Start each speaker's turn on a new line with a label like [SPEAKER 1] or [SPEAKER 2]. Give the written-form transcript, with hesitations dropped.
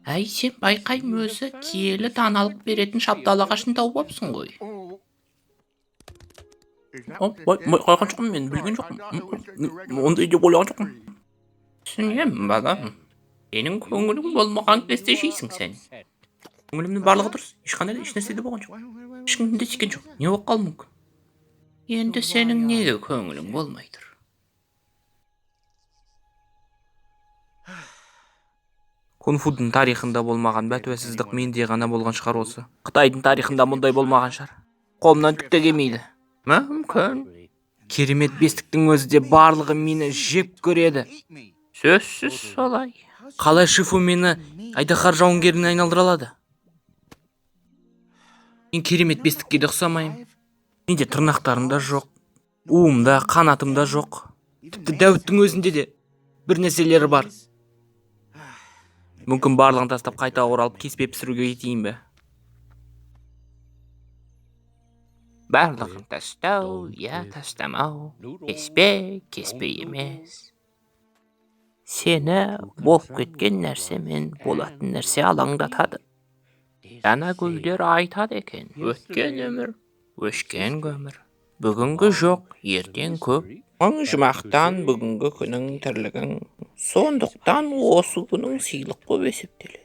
[SPEAKER 1] Әй, сен байқаймын өзі киелі даналық беретін шабдалы ағашын тауып апсың ғой. Байқаған жоқпын мен, білген жоқпын. Ондай деп ойлаған жоқпын. Түсінемін, балам. Сенің көңілің болмаған кезде жейсің сен. Көңілімнің барлығы дұрыс. Ешқандай да ешнәрсе де болған жоқ. Ешкім де тиген жоқ. Не болып қалуы мүмкін? Енді сенің неге көңілің болмай тұр? Кунг-фудың тарихында болмаған бәтуасыздық менде ғана болған шығар осы. Қытайдың тарихында мұндай болмаған шығар. Қолымнан түк те келмейді. Мүмкін. Керемет бестіктің өзі де барлығы мені жек көреді. Сөзсіз солай. Қалай Шифу мені айдаһар жауынгеріне айналдыра алады? Мен керемет бестікке де ұқсамаймын. Менде тырнақтарым да жоқ, уым да, қанатым да жоқ. Тіпті Дәуіттің өзінде де бір нәрселері бар. Мүмкін барлығын тастап қайта оралып кеспе пісіруге кетейін бе? Барлығын тастау, я тастамау, кеспе, кеспе емес. Сені болып кеткен нәрсе мен болатын нәрсе алаңдатады. Данагөйлер айтады екен, өткен өмір, өшкен көмір. Бүгінгі жоқ, ертең көп. Мың жұмақтан бүгінгі күнің тірлігің. Сондықтан осы күнің сыйлық болып есептеледі.